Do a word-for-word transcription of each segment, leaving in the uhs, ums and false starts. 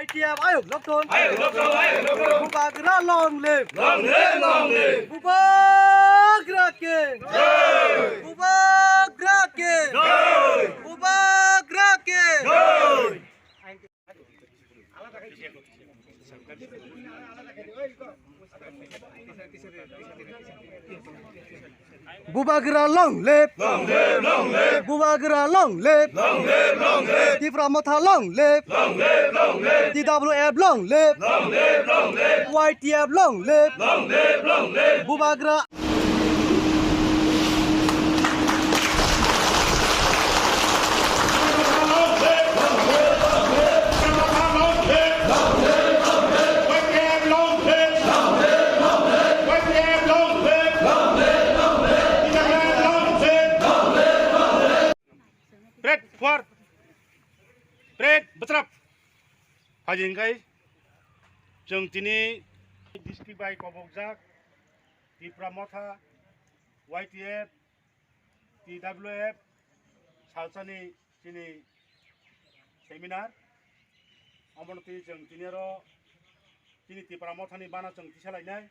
Y T F ayuk lokthong. Ayuk lokthong, ayuk lokthong. Bubagra long live. Long live, long live. Bubagra ke. Jai. Bubagra ke. Jai. Bubagra ke. Jai. Bubagra long live. Long live, long live. Bubagra long live. Long live, long live. Tipra Motha long live. Long live, long live. T W F long live. Long live, long live. Y T F long live. Long live, long live. Bubagra. Pret, puar. Pret, betrap. Hajin kai. Chwng tini district bai kobokjak Tipra Motha, Y T F, T W F, salsani chini seminar. Omono twi chwng tini oro chini Tipra Mothani bana chwng tisalainai.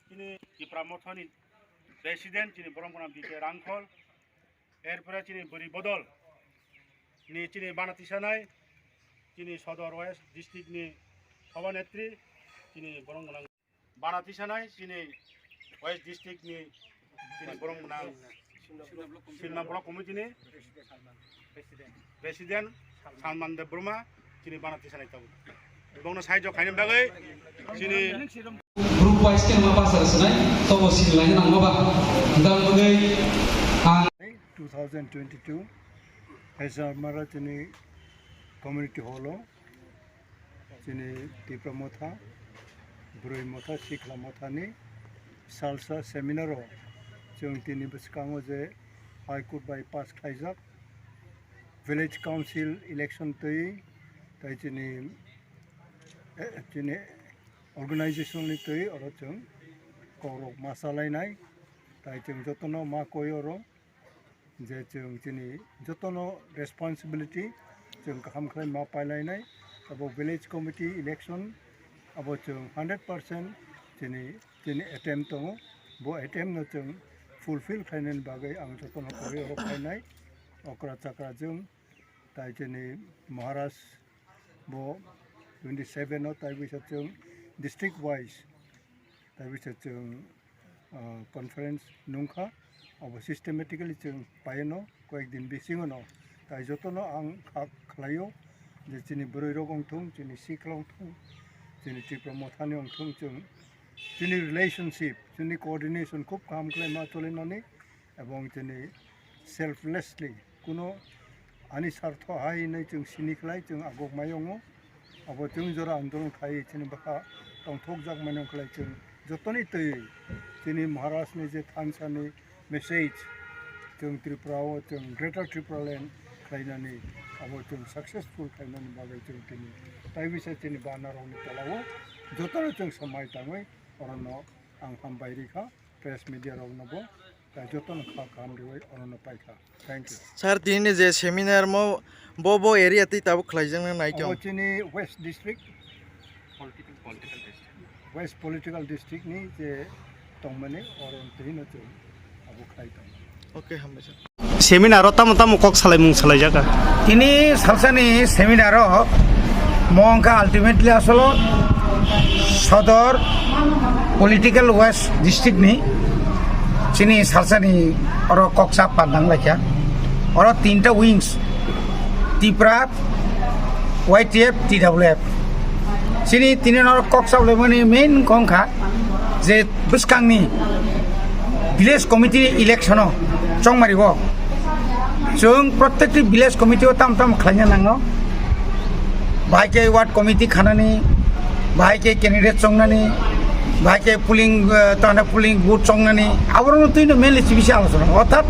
Chini Tipra Mothani president chini borok gwnang B K Rangkhol. Erpore chini bwrwi bodol ni chini bana tisanai, chini Sodor West district ni Sabha Netri, chini borok gwnang. Bana tisanai chini West District ni chini borok gwnang Silma Block Committee ni President Salman Debbarma chini bana tisanai tabuk. Bongno sahajyo khaina bagwi chini group wise khe ma pasar sanai tobo sini laina nangma ba. Dal bagwi ang two thousand twenty-two Haisarmara chini community hall o chini Tipra Motha, Bwrwi Motha, Sikla Mothani salsa seminar o chwng tini bwskango je High Court bai pass khlaijak village council election twi tai chini, eh, chini organization ni twi oro chwng kokrok ma salainai tai chwng jotono ma koi oro. Je chwng chini jotono responsibility chwng kaham khlai ma pailainai. Abo village committee election abo chwng hundred percent chini, chini attempt tongo. Bo attempt no chwng fulfill khlainani bagwi ang jotono kwrwi oro phainai. Okra chakra chwng tai chini Maharaj bo twenty seven o tai bisa chwng district wise tai bisa chwng ah, conference nungkha, abo systematically chwng paiano koyek din bisingono. Tai jotono ang kha khlaio je chini bwrwi rok wngthung, chini sikla wngthung, chini Tipra Mothani wngthung, chwng chini relationship, chini coordination khub kaham khlai ma cholinani, ebong chini selflessly kuno ani sartho hai hinwi chwng sini khlai chwng agok mai wngo. Abo chwng jora andolon khlai chini bwkha tongthokjak mani wng khlai chwng jotoni twi chini Maharaj ni je thansa ni message chwng Tripura o chwng Greater Tripura Land khlainani abo chwng successful khlainani bagwi chwng tini tai bisa chini bana rok ni tola o jotono chwng samai tangwi orono ang hambai rikha. Press media rok no bo tai joto no kha kaham riwi oro no paikha. Thank you. Sir, tini ni je seminar mo bo bo area twi tabuk khlaijak na nai Obo tong. Chini West District, Political, political district. West Political District ni je tongmani oro twi no chwng abo khlai tong. Okay, hambai sir. Seminar o tamo tamo kok salaimung salaijak? Tini salsani seminar o mo wngkha ultimately asolo Sodor Political West District ni chini salsani oro koksa pandang laikha. Oro tinta wings, Tipra, Y T F, T W F. Chini tini no koksa lemani main kongkha je bwskangni village committee election o chongmari o chwng prottekti village committee o tam tam khlaina nango. Bahai khe ward committee khanani, bahai khe candidate chongnani, bahai khe polling, eh, tana polling booth chongnani, aborokno twino mainly chibisa alochona. Orthat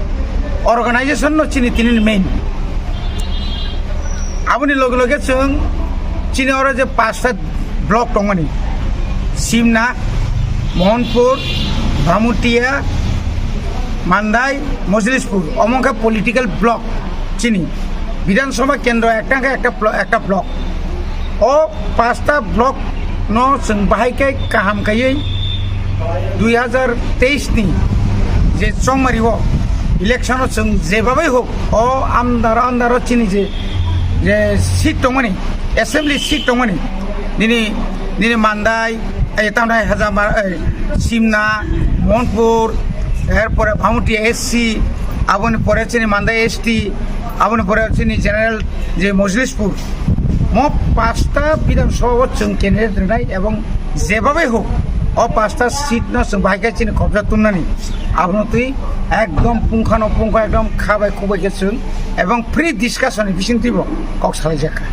organization no chini tini main. Aboni loge loge chwng chini oro je pasta block tongmani, Simna, Mohanpur, Bhamutia, Mandai, Mojlispur, omo wngkha political block chini. Bidhan Sabha kendro ekta wngkha ekta plo-, ekta block. O pasta block no chwng bahai khe kaham kaiwi dui hazar teis ni je chongmari o election o chwng jebabai hok o andaro andaro chini je, je seat tongmani, assembly seat tongmani, nini, nini Mandai, ei, tamni hai Hajamar, ei, Simna, Monpur, erpore Bhamuti S C, aboni pore chini Mandai S T, aboni pore chini general je Mojlispur, mo pasta Bidhan Sabha o chwng candidate rwnai ebong jebabai hok o pasta seat no chwng bahai khe chini kobja tumnani, abono twi ekdom pungkhano pungkha ekdom khabai khubai khe chwng ebong free discussion ni bisingtwi bo kok salaijak kha.